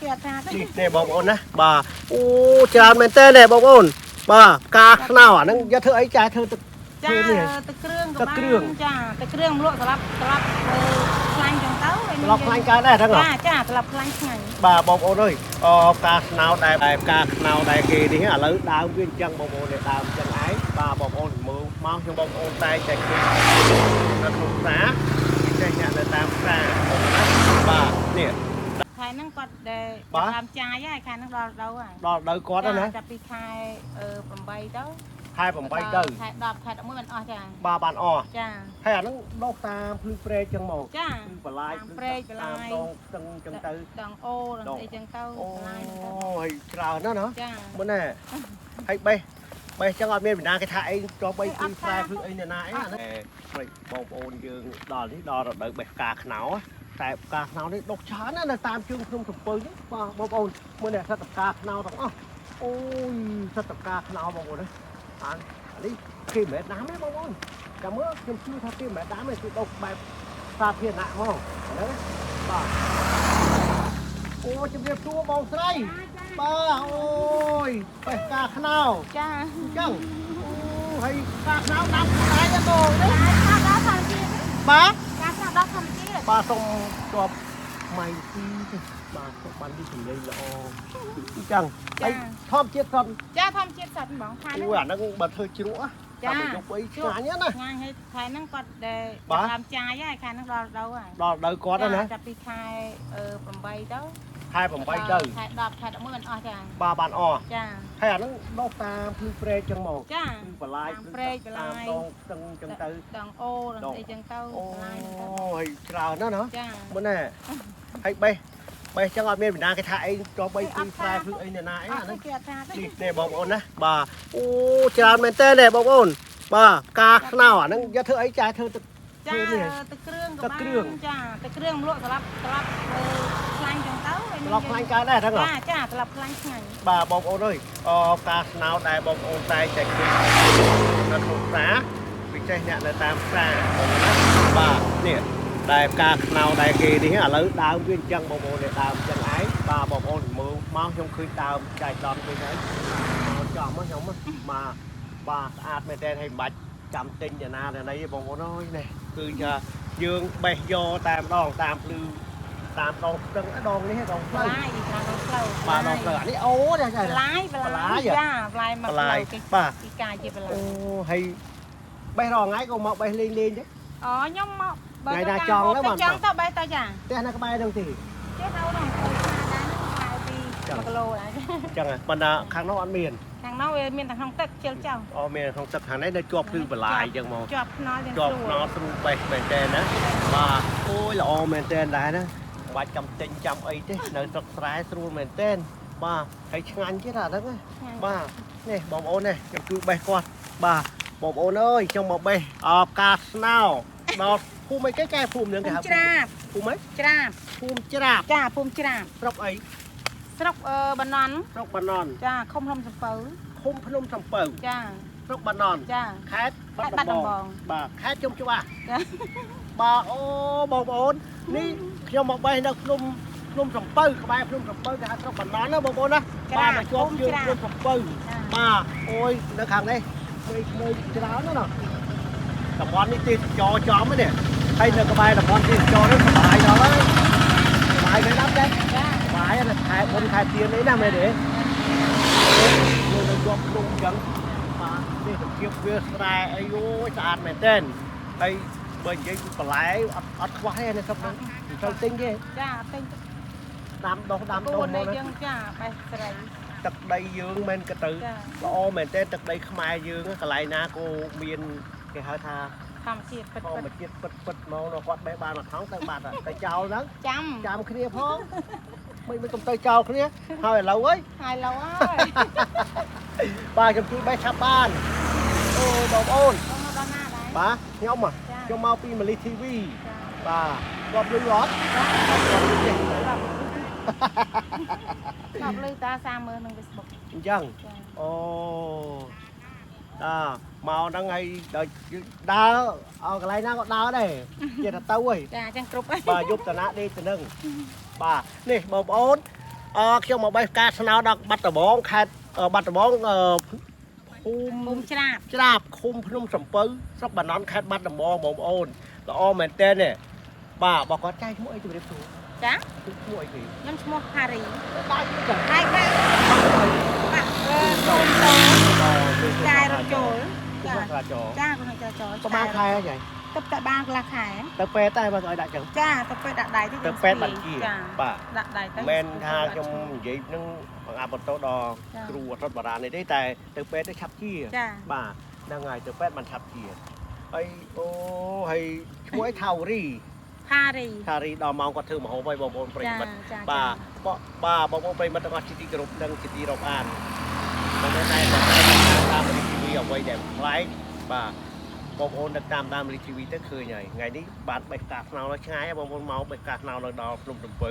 គេអត់ថាទេ នេះនេះបងប្អូនណាបាទអូច្រើនមែនតើនេះបងប្អូនបាទផ្កាខ្នោអាហ្នឹងយកធ្វើអីចាធ្វើទឹក ចា ធ្វើនេះ ទឹកគ្រឿងក៏ ទឹកគ្រឿង បានចាទឹកគ្រឿងលក់ត្រឡប់ត្រឡប់ខ្លាញ់ចឹងទៅហើយ ត្រឡប់ខ្លាញ់កើតដែរហ្នឹងហ៎ ចាចាត្រឡប់ខ្លាញ់ឆ្ងាញ់ បាទបងប្អូនអើយអផ្កាខ្នោដែលដែលផ្កាខ្នោដែលគេនេះឥឡូវដើមវាអញ្ចឹងបងប្អូននេះដើមអញ្ចឹងឯងបាទបងប្អូនមើលមកខ្ញុំបងប្អូនតែតែឃើញនៅក្នុងផ្សារពិសេសអ្នកនៅតាមផ្សារបងប្អូនណាបាទនេះ ខែហ្នឹងគាត់ដែល បាទ តាមចាយហើយខែហ្នឹងដល់ដល់ហើយ ដល់ដល់គាត់ហ្នឹងណា ចាប់ពីខែ8ទៅ ខែ8ទៅ ខែ10ខែ11មិនអស់ចា បាទបានអស់ ចា ហើយអាហ្នឹងដុះតាមភ្លឺព្រែកចឹងមក ចា ភ្លឺបន្លាយ តាមព្រែកបន្លាយ តាមដងស្ទឹងចឹងទៅ ដងអូដងអីចឹងទៅ អូ បន្លាយហ្នឹងទៅ ហើយច្រើនណាស់ណា ចា មុនណែហើយបេះបេះចឹងអត់មានបណ្ដាគេថាអីចោះបីភ្លឺស្រែភ្លឺអីណាណាអីអាហ្នឹងព្រៃបងប្អូនយើងដល់នេះដល់រដូវបេះផ្កាខ្នោតែផ្កាខ្នោនេះដុះច្រើនណាស់នៅតាមជើងភ្នំសំពៅនេះបាទបងប្អូនមើលនេះសិតតែផ្កាខ្នោទាំងអស់អូយសិតតែផ្កាខ្នោបងប្អូនណាអានេះគេមិនមែនដាំទេបងប្អូនចាំមើលខ្ញុំជឿថាគេមិនមែនដាំទេគឺដុះបែបសាធារណៈហ្មងហ្នឹងបាទអូជំរាបសួរបងស្រី បាទអូយបេះផ្កាខ្នោ ចា អញ្ចឹងអូហើយផ្កាខ្នោដាំខ្លួនឯងទេបងនេះ ការដល់ធម្មជាតិ បាទ ការដល់ធម្មជាតិ បាទសូមជាប់ម៉ៃទីទេបាទសូមបានទីសម្លេងល្អអញ្ចឹងហើយធម្មជាតិសុទ្ធ ចាធម្មជាតិសត្វហ្មងខែហ្នឹង អូយអាហ្នឹងបើធ្វើជ្រក់ ចា តាមយកអីឆ្ងាញ់ណា ឆ្ងាញ់ហើយខែហ្នឹងគាត់ដែល បាទ តាមចាយហើយខែហ្នឹងដល់ដល់ហើយ ដល់ដល់គាត់ហ្នឹងណា ចាប់ពីខែ8ទៅ ខែ8ទៅ ខែ10ខែ11មិនអស់ចា បាទបានអស់ ចា ហើយអាហ្នឹងដុះតាមភ្លឺព្រែកចឹងមក ចា ភ្លឺបន្លាយ តាមព្រែកបន្លាយ តាមដងស្ទឹងចឹងទៅ ដងអូដងអីចឹងទៅ អូ បន្លាយហ្នឹងទៅ ហើយច្រើនណាស់ណា ចា មុនណែហើយបេះបេះចឹងអត់មានបណ្ដាគេថាអីចោះបីភ្លឺស្រែភ្លឺអីណាណាអី អត់ អាហ្នឹង គេអត់ថាទេ នេះនេះបងប្អូនណាបាទអូច្រើនមែនតើនេះបងប្អូនបាទផ្កាខ្នោអាហ្នឹងយកធ្វើអីចាធ្វើទឹក ចា ធ្វើនេះ ទឹកគ្រឿងក៏ ទឹកគ្រឿង បានចាទឹកគ្រឿងលក់ត្រឡប់ត្រឡប់ខ្លាញ់ចឹងទៅហើយ ត្រឡប់ខ្លាញ់កើតដែរហ្នឹងហ៎ ចាចាត្រឡប់ខ្លាញ់ឆ្ងាញ់ បាទបងប្អូនអើយអផ្កាខ្នោដែលបងប្អូនតែតែឃើញនៅក្នុងផ្សារពិសេសអ្នកនៅតាមផ្សារបងប្អូនណាបាទនេះដែលផ្កាខ្នោដែលគេនេះឥឡូវដើមវាអញ្ចឹងបងប្អូននេះដើមអញ្ចឹងឯងបាទបងប្អូនមើលមកខ្ញុំឃើញដើមចែកដំឃើញហើយមកចំមកខ្ញុំបាទបាទស្អាតមែនទែនហើយមិនបាច់ចាំទិញយ៉ាងណាដល់ណីទេបងប្អូនអើយនេះគឺថាយើងបេះយកតែម្ដងតាមភ្លឺតាមដងស្ទឹងដងនេះដងផ្លូវ បន្លាយច្រើនដងផ្លូវ បាទដងផ្លូវអានេះអូនេះចា បន្លាយ បន្លាយ ចាបន្លាយមក បន្លាយ គេ បាទ ពីកាជាបន្លាយ អូហើយបេះរាល់ថ្ងៃក៏មកបេះលេងលេងទេ អូខ្ញុំមក ថ្ងៃណាចង់ទៅបាន ចង់ទៅបេះទៅចា ផ្ទះនៅក្បែរហ្នឹងទេ ចេះនៅក្នុងផ្លូវឆាដែរហ្នឹងខែពី1គីឡូដែរ អញ្ចឹងហ៎ប៉ុន្តែខាងនោះអត់មាន ខាងនោះវាមានតែក្នុងទឹកជិលចោល អូមានក្នុងទឹកខាងនេះនៅជាប់ភ្លឺបន្លាយអញ្ចឹងមក ជាប់ខ្នល់យ៉ាង ជាប់ ស្រួល ខ្នោស្រួលបេះមែនតើណាបាទអូយល្អមែនតើដែរណាមិនបាច់ចាំទិញចាំអីទេនៅស្រុកស្រែស្រួលមែនតើបាទហើយឆ្ងាញ់ទៀតអាហ្នឹងណា ឆ្ងាញ់ បាទនេះបងប្អូននេះខ្ញុំជួយបេះគាត់បាទបងប្អូនអើយខ្ញុំមកបេះអបកាស្នោដល់ភូមិអីគេកែភូមិនឹងគេហៅ ភូមិច្រាប ភូមិអី ច្រាប ភូមិច្រាប ចាភូមិច្រាប ស្រុកអី ស្រុកបាណន់ ស្រុកបាណន់ ចាឃុំភ្នំសំពៅ ឃុំភ្នំសំពៅ ចា ស្រុកបាណន់ ចា ខេត្តបាត់ ខេត្តបាត់ ដំប ដំបង ង បាទខេត្តជុំច្បាស់ ចា បាទអូបងប្អូននេះខ្ញុំមកបេះនៅភ្នំភ្នំសំពៅក្បែរភ្នំសំពៅគេហៅស្រុកបាណន់ណាបងប្អូនណាបាទមកជាប់ជើងភ្នំសំពៅ ចា បាទអូយនៅខាងនេះក្មេងៗច្រើនណាស់ណាតំបន់នេះទេសចរចំហ្នឹងនេះហើយនៅក្បែរតំបន់ទេសចរនេះសប្បាយដល់ហើយសប្បាយមែនអត់ទេ ចា សប្បាយណាស់ខែបុណ្យខែទានអីណាមែនទេយើងនៅជាប់ភ្នំអញ្ចឹងបាទទេសភាពវាស្រែអីអូយស្អាតមែនទែនហើយបើនិយាយពីបន្លែអត់អត់ខ្វះទេនៅស្រុកហ្នឹងមិនត្រូវទិញទេ ចាទិញ ដាំដុះដាំដុះ ពួន មកណា នេះយើងចាបេះស្រី ទឹកដីយើងមិនក៏ទៅ ចា ល្អមែនទេទឹកដីខ្មែរយើងកន្លែងណាក៏មានគេហៅថា ធម្មជាតិពិត ធម្ម ពិត ជាតិពិតពិតហ្មងដល់គាត់បេះបានមួយថងទៅបាត់ហើយទៅចោលហ្នឹង ចាំ ចាំគ្នាផងមិនមិនកុំទៅចោលគ្នាហើយឥឡូវអើយ ហើយឡូវហើយ បាទខ្ញុំជួយបេះឆាប់បានអូយបងប្អូន បងមកដល់ណាដែរ បាទខ្ញុំហ៎ ចា ខ្ញុំមកពីម៉ាលី TV ចា បាទគាត់លឺអត់គាត់លឺទេ ស្រាប់លឺតាសាមើលក្នុង Facebook អញ្ចឹង ចា អូតាមកហ្នឹងហើយដល់ដើរឲ្យកន្លែងណាក៏ដើរដែរចេះតែទៅហី ចាអញ្ចឹងគ្រប់ហើយ បាទយប់តាណាដេកទៅនឹងបាទនេះបងប្អូន អខ្ញុំមកបេះផ្កាស្នោដល់បាត់ដំបងខេត្តបាត់ដំបងអឺភូ ភូ មិ មិច្រាប ច្រាបឃុំភ្នំសំពៅស្រុកបាណន់ខេត្តបាត់ដំបងបងប្អូនល្អមែនតើនេះបាទបើគាត់ចែកឈ្មោះអីជម្រាបសួរ ចា ឈ្មោះអីគេ ខ្ញុំឈ្មោះហារី ដៃចា ហើយបាទបាទអឺសូមតចាយរត់ចូល ចា ចា ចាចរ ចាគាត់ចច ប្រហែលខែហើយ ទឹកតែបានកន្លះខែ ទៅពេទ្យតែបើឲ្យដាក់ចឹង ចាទៅពេទ្យដាក់ដៃទៅ ទៅពេទ្យបានជា ចា បាទ ដាក់ដៃទៅ មិនថាខ្ញុំនិយាយនឹងបង្អាប់បន្តដល់គ្រូអត់បារាណនេះទេតែទៅពេទ្យទៅឆាប់ជា ចា បាទហ្នឹងហើយទៅពេទ្យបានឆាប់ជាហើយអូហើយឈ្មោះអីថាវរី ហារី ថារីដល់ម៉ោងគាត់ធ្វើម្ហូបហើយបងប្អូនប្រិយមិត្ត ចា បាទបបាទបងប្អូនប្រិយមិត្តទាំងអស់ជាទីគោរពនិងជាទីរាប់អានបងប្អូនតែតាមរីធីវីអ្វីដែលប្លែកបាទបងប្អូនដឹកតាមតាមរីធីវីទៅឃើញហើយថ្ងៃនេះបាទបេះផ្កាស្នោនៅឆ្ងាយបងប្អូនមកបេះផ្កាស្នោនៅដល់ភ្នំកំពើ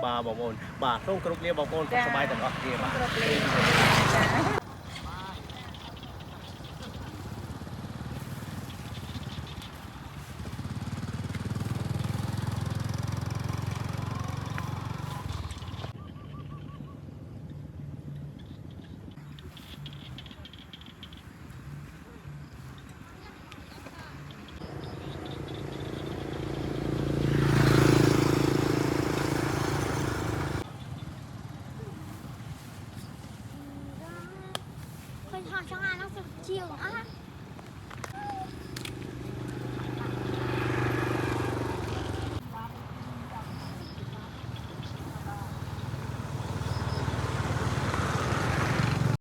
បាទបងប្អូនបាទសូមគោរពលាបងប្អូនសុខសប្បាយទាំងអស់គ្នាបាទ គ្រប់លេខចា។